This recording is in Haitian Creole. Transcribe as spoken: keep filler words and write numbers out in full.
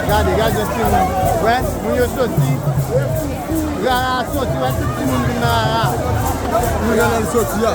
Gade, gade timoun. Wè, moun yo soti. Rara soti, wè tout timoun vin nan rara. Moun nan soti a.